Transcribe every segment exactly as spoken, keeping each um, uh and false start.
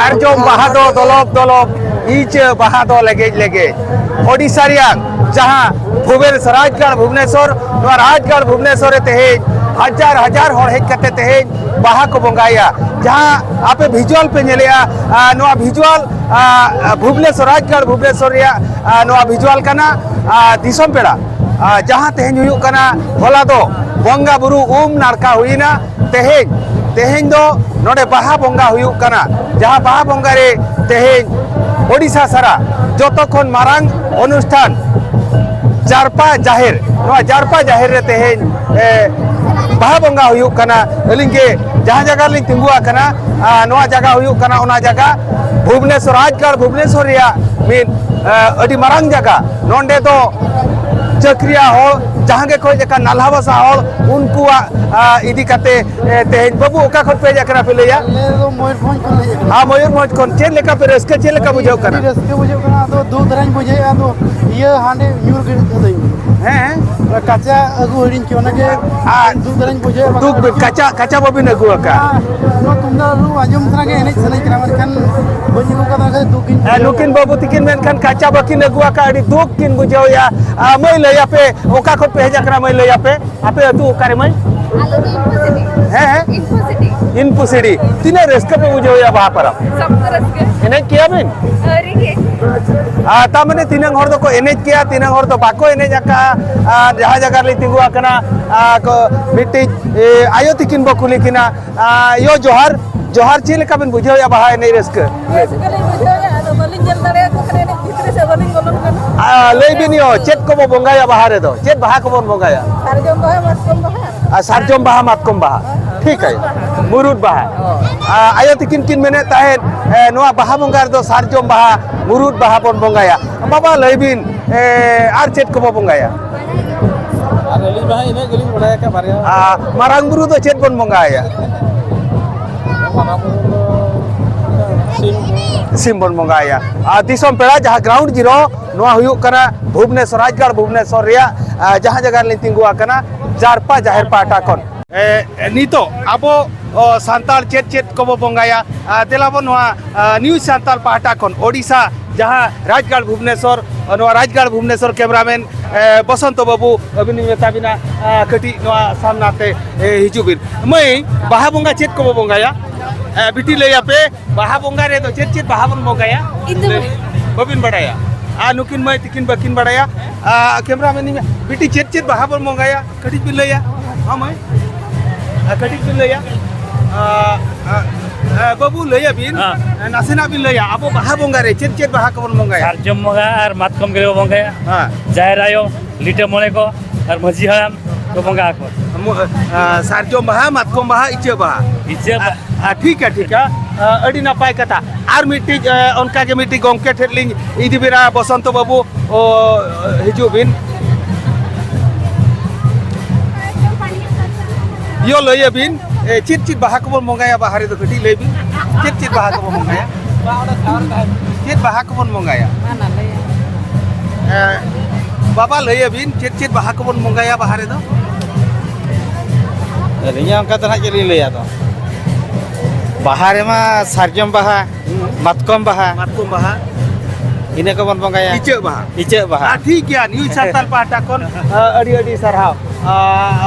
ᱥᱟᱨᱡᱚᱢ ᱵᱟᱦᱟ ᱫᱚ ᱫᱚᱞᱚᱵ ᱫᱚᱞᱚᱵ, ᱤᱪᱟᱹ ᱵᱟᱦᱟ ᱫᱚ ᱞᱮᱜᱮᱡ ᱞᱮᱜᱮᱡ᱾ ᱳᱰᱤᱥᱟ ᱨᱮᱭᱟᱜ ᱡᱟᱦᱟᱸ ᱵᱷᱩᱵᱮᱱ ᱨᱟᱡᱽᱜᱟᱲ ᱵᱷᱩᱵᱽᱱᱮᱥᱚᱨ, ᱱᱚᱣᱟ ᱨᱟᱡᱽᱜᱟᱲ ᱵᱷᱩᱵᱽᱱᱮᱥᱚᱨ ᱨᱮ ᱛᱮᱦᱮᱧ ᱦᱟᱡᱟᱨ ᱦᱟᱡᱟᱨ ᱦᱚᱲ ᱦᱮᱡ ᱠᱟᱛᱮ ᱛᱮᱦᱮᱧ ᱵᱟᱦᱟ ᱠᱚ ᱵᱚᱸᱜᱟᱭᱟ᱾ ᱡᱟᱦᱟᱸ ᱟᱯᱮ ᱵᱷᱤᱡᱩᱣᱟᱞ ᱯᱮ ᱧᱮᱞᱮᱜᱼᱟ, ᱟᱨ ᱱᱚᱣᱟ ᱵᱷᱤᱡᱩᱣᱟᱞ, ᱟᱨ ᱵᱷᱩᱵᱽᱱᱮᱥᱚᱨ, ᱨᱟᱡᱽᱜᱟᱲ ᱵᱷᱩᱵᱽᱱᱮᱥᱚᱨ ᱨᱮᱭᱟᱜ, ᱟᱨ ᱱᱚᱣᱟ ᱵᱷᱤᱡᱩᱣᱟᱞ ᱠᱟᱱᱟ, ᱟᱨ ᱫᱤᱥᱚᱢ ᱯᱮᱲᱟ, ᱟᱨ ᱡᱟᱦᱟᱸ ᱛᱮᱦᱮᱧ ᱦᱩᱭᱩᱜ ᱠᱟᱱᱟ, ᱦᱚᱞᱟ ᱫᱚ ᱵᱚᱸᱜᱟ ᱵᱩᱨᱩ ᱩᱢ ᱱᱟᱲᱠᱟ ᱦᱩᱭᱱᱟ, ᱛᱮᱦᱮᱧ, ᱛᱮᱦᱮᱧ ᱫᱚ ᱱᱚᱰᱮ ᱵᱟᱦᱟ ᱵᱚᱸᱜᱟ ᱦᱩᱭᱩᱜ ᱠᱟᱱᱟ᱾ ᱡᱟᱦᱟᱸ ᱵᱟᱦᱟ ᱵᱚᱸᱜᱟ ᱨᱮ ᱛᱮᱦᱮᱧ ᱳᱰᱤᱥᱟ ᱥᱟᱨᱟ ᱡᱚᱛᱚ ᱠᱷᱚᱱ ᱢᱟᱨᱟᱝ ᱚᱱᱩᱥᱴᱷᱟᱱ ᱡᱟᱨᱯᱟ ᱡᱟᱦᱮᱨ, ᱱᱚᱣᱟ ᱡᱟᱨᱯᱟ ᱡᱟᱦᱮᱨ ᱨᱮ ᱛᱮᱦᱮᱧ, ᱮ, ᱵᱟᱦᱟ ᱵᱚᱸᱜᱟ ᱦᱩᱭᱩᱜ ᱠᱟᱱᱟ᱾ ᱟᱹᱞᱤᱧ ᱜᱮ ᱡᱟᱦᱟᱸ ᱡᱟᱭᱜᱟ ᱨᱮᱞᱤᱧ ᱛᱤᱸᱜᱩ ᱟᱠᱟᱱᱟ, ᱟᱨ ᱱᱚᱣᱟ ᱡᱟᱭᱜᱟ ᱦᱩᱭᱩᱜ ᱠᱟᱱᱟ, ᱚᱱᱟ ᱡᱟᱭᱜᱟ ᱵᱷᱩᱵᱽᱱᱮᱥᱚᱨ, ᱨᱟᱡᱽᱜᱟᱲ ᱵᱷᱩᱵᱽᱱᱮᱥᱚᱨ ᱨᱮᱭᱟᱜ ᱢᱤᱫ, ᱮ, ᱟᱹᱰᱤ ᱢᱟᱨᱟᱝ ᱡᱟᱭᱜᱟ᱾ ᱱᱚᱰᱮ ᱫᱚ ᱪᱟᱹᱠᱨᱤᱭᱟ ᱦᱚᱲ, ᱡᱟᱦᱟᱸ ᱜᱮ ᱠᱷᱚᱡ ᱟᱠᱟᱱ ᱱᱟᱞᱦᱟ ᱵᱷᱟᱥᱟ ᱦᱚᱲ, ᱩᱱᱠᱩᱣᱟᱜ, ᱟ, ᱤᱫᱤ ᱠᱟᱛᱮ, ᱮ, ᱛᱮᱦᱮᱧ ᱵᱟᱹᱵᱩ ᱚᱠᱟ ᱠᱷᱚᱱ ᱯᱮ ᱦᱮᱡ ᱟᱠᱟᱱᱟ ᱯᱮ ᱞᱟᱹᱭᱟ? ᱟᱞᱮ ᱫᱚ ᱢᱚᱭᱩᱨᱵᱷᱚᱸᱡᱽ ᱠᱷᱚᱱ ᱞᱮ ᱦᱮᱡ ᱟᱠᱟᱱᱟ᱾ ᱟᱨ ᱢᱚᱭᱩᱨᱵᱷᱚᱸᱡᱽ ᱠᱷᱚᱱ ᱪᱮᱫ ᱞᱮᱠᱟ ᱯᱮ ᱨᱟᱹᱥᱠᱟᱹ, ᱪᱮᱫ ᱞᱮᱠᱟ ᱟᱹᱰᱤ, ᱵᱩᱡᱷᱟᱹᱜ ᱠᱟᱱᱟ? ᱟᱹᱰᱤ ᱨᱟᱹᱥᱠᱟᱹ ᱵᱩᱡᱷᱟᱹᱜ ᱠᱟᱱᱟ᱾ ᱟᱫᱚ ᱫᱩᱠ ᱫᱷᱟᱨᱟᱧ ᱵᱩᱡᱷᱟᱹᱣᱮᱫᱼᱟ᱾ ᱟᱫᱚ ᱤᱭᱟᱹ ᱦᱟᱸᱰᱮ ᱧᱩᱨ ᱜᱤᱰᱤ ᱠᱟᱹᱫᱟᱹᱧ᱾ ᱦᱮᱸ, ᱦᱮᱸ᱾ ᱚᱱᱟ ᱠᱟᱪᱟ ᱟᱹᱜᱩ ᱦᱤᱲᱤᱧ ᱠᱮᱫᱟ, ᱚᱱᱟᱜᱮ ᱟᱨ ᱫᱩᱠ ᱫᱷᱟᱨᱟᱧ ᱵᱩᱡᱷᱟᱹᱣᱮᱫᱼᱟ᱾ ᱫᱩᱠ ᱵᱤᱱ, ᱠᱟᱪᱟ, ᱠᱟᱪᱟ ᱵᱟᱹᱵᱤᱱ ᱟᱹᱜᱩ ᱟᱠᱟᱫ? ᱱᱚᱣᱟ ᱛᱩᱢᱫᱟᱜ ᱨᱩ ᱟᱸᱡᱚᱢ ᱛᱚᱨᱟ ᱜᱮ ᱮᱱᱮᱡ ᱥᱟᱱᱟᱧ ᱠᱟᱱᱟ, ᱢᱮᱱᱠᱷᱟᱱ ᱵᱟᱹᱧ ᱟᱹᱜᱩ ᱠᱟᱫᱟ, ᱠᱷᱟᱡ ᱫᱩᱠ ᱜᱤᱧ ᱦᱮᱸ, ᱵᱩᱡᱷᱟᱹᱣᱮᱫᱼᱟ᱾ ᱱᱩᱠᱤᱱ ᱵᱟᱹᱵᱩ ᱛᱤᱠᱤᱱ ᱢᱮᱱᱠᱷᱟᱱ ᱠᱟᱪᱟ ᱵᱟᱹᱠᱤᱱ ᱟᱹᱜᱩ ᱟᱠᱟᱫ, ᱟᱹᱰᱤ ᱫᱩᱠ ᱠᱤᱱ ᱵᱩᱡᱷᱟᱹᱣᱮᱫᱼᱟ᱾ ᱟᱨ ᱢᱟᱹᱭ, ᱞᱟᱹᱭ ᱟᱯᱮ, ᱚᱠᱟ ᱠᱷᱚᱱ ᱯᱮ ᱦᱮᱡ ᱟᱠᱟᱱᱟ ᱢᱟᱹᱭ, ᱞᱟᱹᱭ ᱟᱯᱮ? ᱟᱯᱮ ᱟᱹᱛᱩ ᱚᱠᱟᱨᱮ ᱢᱟᱹᱭ? ᱟᱞᱮ ᱫᱚ ᱤᱱᱯᱷᱳ ᱥᱤᱴᱤ᱾ ᱦᱮᱸ, ᱦᱮᱸ? Info city. Info city. ᱛᱤᱱᱟᱹᱜ ᱨᱟᱹᱥᱠᱟᱹ ᱯᱮ ᱵᱩᱡᱷᱟᱹᱣᱮᱫᱼᱟ ᱵᱟᱦᱟ ᱯᱚᱨᱚᱵᱽ? ᱥᱚᱠᱛᱚ ᱨᱟᱹᱥᱠᱟᱹ᱾ ᱮᱱᱮᱡ ᱠᱮᱭᱟ ᱵᱤᱱ? ᱟᱹᱣᱨᱤ ᱜᱮ᱾ ᱟᱨ ᱛᱟᱨ ᱢᱟᱱᱮ ᱛᱤᱱᱟᱹᱝ ᱦᱚᱲ ᱫᱚᱠᱚ ᱮᱱᱮᱡ ᱠᱮᱭᱟ, ᱛᱤᱱᱟᱹᱝ ᱦᱚᱲ ᱫᱚ ᱵᱟᱠᱚ ᱮᱱᱮᱡ ᱟᱠᱟᱫᱼᱟ᱾ ᱟᱨ ᱡᱟᱦᱟᱸ ᱡᱟᱭᱜᱟ ᱨᱮᱞᱤᱧ ᱛᱤᱸᱜᱩ ᱟᱠᱟᱱᱟ, ᱟᱨ ᱠᱚ ᱢᱤᱫᱴᱤᱡ, ᱮ, ᱟᱭᱳ ᱛᱤᱠᱤᱱ ᱵᱚ ᱠᱩᱞᱤ ᱠᱤᱱᱟ᱾ ᱟᱨ ᱭᱳ, ᱡᱚᱦᱟᱨ, ᱡᱚᱦᱟᱨ, ᱪᱮᱫ ᱞᱮᱠᱟ ᱵᱤᱱ ᱵᱩᱡᱷᱟᱹᱣᱮᱫᱼᱟ ᱵᱟᱦᱟ ᱮᱱᱮᱡ ᱨᱟᱹᱥᱠᱟᱹ? ᱨᱟᱹᱥᱠᱟᱹ ᱞᱤᱧ ᱵᱩᱡᱷᱟᱹᱣᱮᱫᱼᱟ, ᱟᱫᱚ ᱵᱟᱹᱞᱤᱧ ᱧᱮᱞ ᱫᱟᱲᱮᱭᱟᱠᱚ ᱠᱟᱱᱟ, ᱮᱱᱮᱡ ᱵᱷᱤᱛᱨᱤ ᱥᱮᱫ ᱵᱟᱹᱞᱤᱧ ᱵᱚᱞᱚᱱ ᱠᱟᱱᱟ᱾ ᱟᱨ ᱞᱟᱹᱭ ᱵᱤᱱ ᱭᱳ, ᱪᱮᱫ ᱠᱚᱵᱚ ᱵᱚᱸᱜᱟᱭᱟ ᱵᱟᱦᱟ ᱨᱮᱫᱚ? ᱪᱮᱫ ᱵᱟᱦᱟ ᱠᱚᱵᱚᱱ ᱵᱚᱸᱜᱟᱭᱟ? ᱥᱟᱨᱡᱚᱢ ᱵᱟᱦᱟ, ᱢᱟᱛᱠᱚᱢ ᱵᱟᱦᱟ᱾ ᱟᱨ ᱥᱟᱨᱡᱚᱢ ᱵᱟᱦᱟ, ᱢᱟᱛᱠᱚᱢ ᱵᱟᱦᱟ᱾ ᱴᱷᱤᱠ ᱟᱭ᱾ ᱢᱩᱨᱩᱫ ᱵᱟᱦᱟ᱾ ᱟᱨ ᱟᱭᱳ ᱛᱤᱠᱤᱱ ᱠᱤᱱ ᱢᱮᱱᱮᱫ ᱛᱟᱦᱮᱸᱫ, ᱮ, ᱱᱚᱣᱟ ᱵᱟᱦᱟ ᱵᱚᱸᱜᱟ ᱨᱮᱫᱚ ᱥᱟᱨᱡᱚᱢ ᱵᱟᱦᱟ, ᱢᱩᱨᱩᱫ ᱵᱟᱦᱟ ᱵᱚᱱ ᱵᱚᱸᱜᱟᱭᱟ᱾ ᱵᱟᱵᱟ, ᱞᱟᱹᱭ ᱵᱤᱱ, ᱮ, ᱟᱨ ᱪᱮᱫ ᱠᱚᱵᱚ ᱵᱚᱸᱜᱟᱭᱟ? ᱟᱨ ᱟᱹᱞᱤᱧ ᱢᱟ ᱦᱟᱸᱜ ᱤᱱᱟᱹᱜ ᱜᱮᱞᱤᱧ ᱵᱟᱲᱟᱭ ᱟᱠᱟᱫ ᱵᱟᱨᱭᱟ᱾ ᱟᱨ ᱢᱟᱨᱟᱝ ᱵᱩᱨᱩ ᱫᱚ ᱪᱮᱫ ᱵᱚᱱ ᱵᱚᱸᱜᱟᱭᱟ? ᱢᱟᱨᱟᱝ ᱵᱩᱨᱩ ᱫᱚ ᱥᱤᱢ᱾ ᱥᱤᱢ ᱵᱚᱱ ᱵᱚᱸᱜᱟᱭᱟ᱾ ᱟᱨ ᱫᱤᱥᱚᱢ ᱯᱮᱲᱟ, ᱡᱟᱦᱟᱸ ᱜᱨᱟᱣᱩᱱᱰ ᱡᱤᱨᱳ, ᱱᱚᱣᱟ ᱦᱩᱭᱩᱜ ᱠᱟᱱᱟ ᱵᱷᱩᱵᱽᱱᱮᱥᱚᱨ, ᱨᱟᱡᱽᱜᱟᱲ ᱵᱷᱩᱵᱽᱱᱮᱥᱚᱨ ᱨᱮᱭᱟᱜ, ᱟᱨ ᱡᱟᱦᱟᱸ ᱡᱟᱭᱜᱟ ᱨᱮᱞᱤᱧ ᱛᱤᱸᱜᱩ ᱟᱠᱟᱱᱟ, ᱡᱟᱨᱯᱟ ᱡᱟᱦᱮᱨ ᱯᱟᱦᱴᱟ ᱠᱷᱚᱱ᱾ ᱮ, ᱱᱤᱛᱚᱜ ᱟᱵᱚ, ᱚ, ᱥᱟᱱᱛᱟᱲ ᱪᱮᱫ ᱪᱮᱫ ᱠᱚᱵᱚ ᱵᱚᱸᱜᱟᱭᱟ? ᱟ, ᱫᱮᱞᱟ ᱵᱚᱱ ᱱᱚᱣᱟ, ᱟ, ᱱᱤᱭᱩᱡᱽ ᱥᱟᱱᱛᱟᱲ ᱯᱟᱦᱴᱟ ᱠᱷᱚᱱ ᱳᱰᱤᱥᱟ, ᱡᱟᱦᱟᱸ ᱨᱟᱡᱽᱜᱟᱲ ᱵᱷᱩᱵᱽᱱᱮᱥᱚᱨ, ᱱᱚᱣᱟ ᱨᱟᱡᱽᱜᱟᱲ ᱵᱷᱩᱵᱽᱱᱮᱥᱚᱨ ᱠᱮᱢᱨᱟᱢᱮᱱ, ᱮ, ᱵᱚᱥᱚᱱᱛᱚ ᱵᱟᱹᱵᱩ, ᱟᱹᱵᱤᱱ ᱤᱧ ᱢᱮᱛᱟ ᱵᱤᱱᱟ, ᱟ, ᱠᱟᱹᱴᱤᱡ ᱱᱚᱣᱟ ᱥᱟᱢᱱᱟ ᱛᱮ, ᱮ, ᱦᱤᱡᱩᱜ ᱵᱤᱱ᱾ ᱢᱟᱹᱭ, ᱵᱟᱦᱟ ᱵᱚᱸᱜᱟ ᱪᱮᱫ ᱠᱚᱵᱚ ᱵᱚᱸᱜᱟᱭᱟ? ᱮ, ᱵᱤᱴᱤ ᱞᱟᱹᱭ ᱟᱯᱮ, ᱵᱟᱦᱟ ᱵᱚᱸᱜᱟ ᱨᱮᱫᱚ ᱪᱮᱫ ᱪᱮᱫ ᱵᱟᱦᱟ ᱵᱚᱱ ᱵᱚᱸᱜᱟᱭᱟ? ᱤᱧ ᱫᱚ ᱞᱟᱹᱭ, ᱵᱟᱹᱵᱤᱱ ᱵᱟᱲᱟᱭᱟ? ᱟᱨ ᱱᱩᱠᱤᱱ ᱢᱟᱹᱭ ᱛᱤᱠᱤᱱ ᱵᱟᱹᱠᱤᱱ ᱵᱟᱲᱟᱭᱟ᱾ ᱟ, ᱠᱮᱢᱨᱟᱢᱮᱱ, ᱤᱧ, ᱵᱤᱴᱤ, ᱪᱮᱫ ᱪᱮᱫ ᱵᱟᱦᱟ ᱵᱚᱱ ᱵᱚᱸᱜᱟᱭᱟ? ᱠᱟᱹᱴᱤᱡ ᱵᱤᱱ ᱞᱟᱹᱭᱟ? ᱦᱚᱸ, ᱢᱟᱹᱭ? ᱟ, ᱠᱟᱹᱴᱤᱡ ᱵᱤᱱ ᱞᱟᱹᱭᱟ? ᱟ, ᱟ, ᱟ, ᱵᱟᱹᱵᱩ, ᱞᱟᱹᱭᱟ ᱵᱤᱱ, ᱦᱮᱸ᱾ ᱱᱟᱥᱮᱱᱟᱜ ᱵᱤᱱ ᱞᱟᱹᱭᱟ, ᱟᱵᱚ ᱵᱟᱦᱟ ᱵᱚᱸᱜᱟ ᱨᱮ ᱪᱮᱫ ᱪᱮᱫ ᱵᱟᱦᱟ ᱠᱚᱵᱚᱱ ᱵᱚᱸᱜᱟᱭᱟ? ᱥᱟᱨᱡᱚᱢ ᱵᱚᱸᱜᱟ ᱟᱨ ᱢᱟᱛᱠᱚᱢ ᱜᱮᱞᱮ ᱵᱚᱸᱜᱟᱭᱟ᱾ ᱦᱮᱸ᱾ ᱡᱟᱦᱮᱨ ᱟᱭᱳ, ᱞᱤᱴᱟᱹ ᱢᱚᱬᱮ ᱠᱚ ᱟᱨ ᱢᱟᱹᱡᱷᱤ ᱦᱟᱲᱟᱢ ᱠᱚ ᱵᱚᱸᱜᱟ ᱟᱠᱚ᱾ ᱢᱚ-, ᱟ, ᱥᱟᱨᱡᱚᱢ ᱵᱟᱦᱟ, ᱢᱟᱛᱠᱚᱢ ᱵᱟᱦᱟ, ᱤᱪᱟᱹᱜ ᱵᱟᱦᱟ᱾ ᱤᱪᱟᱹᱜ ᱵᱟᱦᱟ᱾ ᱟ, ᱴᱷᱤᱠᱟ, ᱴᱷᱤᱠᱟ᱾ ᱟ, ᱟᱹᱰᱤ ᱱᱟᱯᱟᱭ ᱠᱟᱛᱷᱟ᱾ ᱟᱨ ᱢᱤᱫᱴᱤᱡ, ᱟ, ᱚᱱᱠᱟᱜᱮ ᱢᱤᱫᱴᱤᱡ ᱜᱚᱢᱠᱮ ᱴᱷᱮᱱ ᱞᱤᱧ ᱤᱫᱤ ᱵᱤᱱᱟ, ᱵᱚᱥᱚᱱᱛᱚ ᱵᱟᱹᱵᱩ, ᱚ, ᱦᱤᱡᱩᱜ ᱵᱤᱱ᱾ ᱭᱳ, ᱞᱟᱹᱭ ᱟᱹᱵᱤᱱ, ᱮ, ᱪᱮᱫ ᱪᱮᱫ ᱵᱟᱦᱟ ᱠᱚᱵᱚᱱ ᱵᱚᱸᱜᱟᱭᱟ ᱵᱟᱦᱟ ᱨᱮᱫᱚ? ᱠᱟᱹᱴᱤᱡ ᱞᱟᱹᱭ ᱵᱤᱱ᱾ ᱪᱮᱫ ᱪᱮᱫ ᱵᱟᱦᱟ ᱠᱚᱵᱚᱱ ᱵᱚᱸᱜᱟᱭᱟ? ᱪᱮᱫ ᱵᱟᱦᱟ ᱠᱚᱵᱚᱱ ᱵᱚᱸᱜᱟᱭᱟ? ᱮ, ᱵᱟᱵᱟ, ᱞᱟᱹᱭ ᱟᱹᱵᱤᱱ, ᱪᱮᱫ ᱪᱮᱫ ᱵᱟᱦᱟ ᱠᱚᱵᱚᱱ ᱵᱚᱸᱜᱟᱭᱟ ᱵᱟᱦᱟ ᱨᱮᱫᱚ? ᱟᱹᱞᱤᱧᱟᱜ ᱚᱱᱠᱟ ᱫᱚ ᱱᱟᱦᱟᱜ ᱪᱮᱫ ᱞᱤᱧ ᱞᱟᱹᱭᱟ ᱟᱫᱚ᱾ ᱵᱟᱦᱟ ᱨᱮᱢᱟ ᱥᱟᱨᱡᱚᱢ ᱵᱟᱦᱟ, ᱢᱟᱛᱠᱚᱢ ᱵᱟᱦᱟ, ᱢᱟᱛᱠᱚᱢ ᱵᱟᱦᱟ᱾ ᱤᱱᱟᱹ ᱠᱚᱵᱚᱱ ᱵᱚᱸᱜᱟᱭᱟ᱾ ᱤᱪᱟᱹᱜ ᱵᱟᱦᱟ᱾ ᱤᱪᱟᱹᱜ ᱵᱟᱦᱟ᱾ ᱟᱨ ᱴᱷᱤᱠ ᱜᱮᱭᱟ, ᱱᱤᱭᱩᱡᱽ ᱥᱟᱱᱛᱟᱲ ᱯᱟᱦᱴᱟ ᱠᱷᱚᱱ, ᱟ, ᱟᱹᱰᱤ ᱟᱹᱰᱤ ᱥᱟᱨᱦᱟᱣ᱾ ᱟ,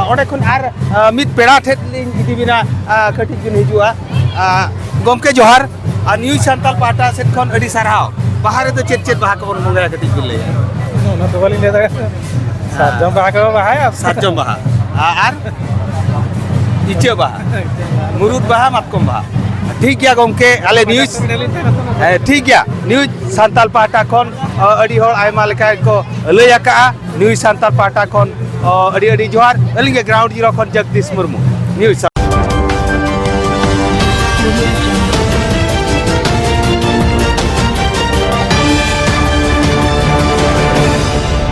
ᱚᱸᱰᱮ ᱠᱷᱚᱱ ᱟᱨ, ᱟ, ᱢᱤᱫ ᱯᱮᱲᱟ ᱴᱷᱮᱱ ᱞᱤᱧ ᱤᱫᱤ ᱵᱤᱱᱟ, ᱟ, ᱠᱟᱹᱴᱤᱡ ᱵᱤᱱ ᱦᱤᱡᱩᱜᱼᱟ᱾ ᱟ, ᱜᱚᱢᱠᱮ ᱡᱚᱦᱟᱨ, ᱟᱨ ᱱᱤᱭᱩᱡᱽ ᱥᱟᱱᱛᱟᱲ ᱯᱟᱦᱴᱟ ᱥᱮᱫ ᱠᱷᱚᱱ ᱟᱹᱰᱤ ᱥᱟᱨᱦᱟᱣ᱾ ᱵᱟᱦᱟ ᱨᱮᱫᱚ ᱪᱮᱫ ᱪᱮᱫ ᱵᱟᱦᱟ ᱠᱚᱵᱚᱱ ᱵᱚᱸᱜᱟᱭᱟ, ᱠᱟᱹᱴᱤᱡ ᱵᱤᱱ ᱞᱟᱹᱭᱟ? ᱚᱱᱟ ᱫᱚ ᱵᱟᱹᱞᱤᱧ ᱞᱟᱹᱭ ᱫᱟᱲᱮᱭᱟᱜ ᱠᱟᱱᱟ᱾ ᱥᱟᱨᱡᱚᱢ ᱵᱟᱦᱟ ᱠᱚ ᱵᱟᱦᱟᱭᱟ᱾ ᱥᱟᱨᱡᱚᱢ ᱵᱟᱦᱟ᱾ ᱟ-, ᱟᱨ ᱤᱪᱟᱹᱜ ᱵᱟᱦᱟ, ᱢᱩᱨᱩᱫ ᱵᱟᱦᱟ, ᱢᱟᱛᱠᱚᱢ ᱵᱟᱦᱟ᱾ ᱴᱷᱤᱠ ᱜᱮᱭᱟ ᱜᱚᱢᱠᱮ, ᱟᱞᱮ ᱱᱤᱭᱩᱡᱽ, ᱦᱮᱸ, ᱴᱷᱤᱠ ᱜᱮᱭᱟ, ᱱᱤᱭᱩᱡᱽ ᱥᱟᱱᱛᱟᱲ ᱯᱟᱦᱴᱟ ᱠᱷᱚᱱ, ᱟ, ᱟᱹᱰᱤ ᱦᱚᱲ ᱟᱭᱢᱟ ᱞᱮᱠᱟ ᱜᱮᱠᱚ ᱞᱟᱹᱭ ᱟᱠᱟᱜᱼᱟ᱾ ᱱᱤᱭᱩᱡᱽ ᱥᱟᱱᱛᱟᱲ ᱯᱟᱦᱴᱟ ᱠᱷᱚᱱ, ᱟ, ᱟᱹᱰᱤ ᱟᱹᱰᱤ ᱡᱚᱦᱟᱨ᱾ ᱟᱹᱞᱤᱧ ᱜᱮ ᱜᱨᱟᱣᱩᱱᱰ ᱡᱤᱨᱳ ᱠᱷᱚᱱ ᱡᱚᱜᱽᱫᱤᱥ ᱢᱩᱨᱢᱩ, ᱱᱤᱭᱩᱡᱽ ᱥᱟᱱᱛᱟᱲ᱾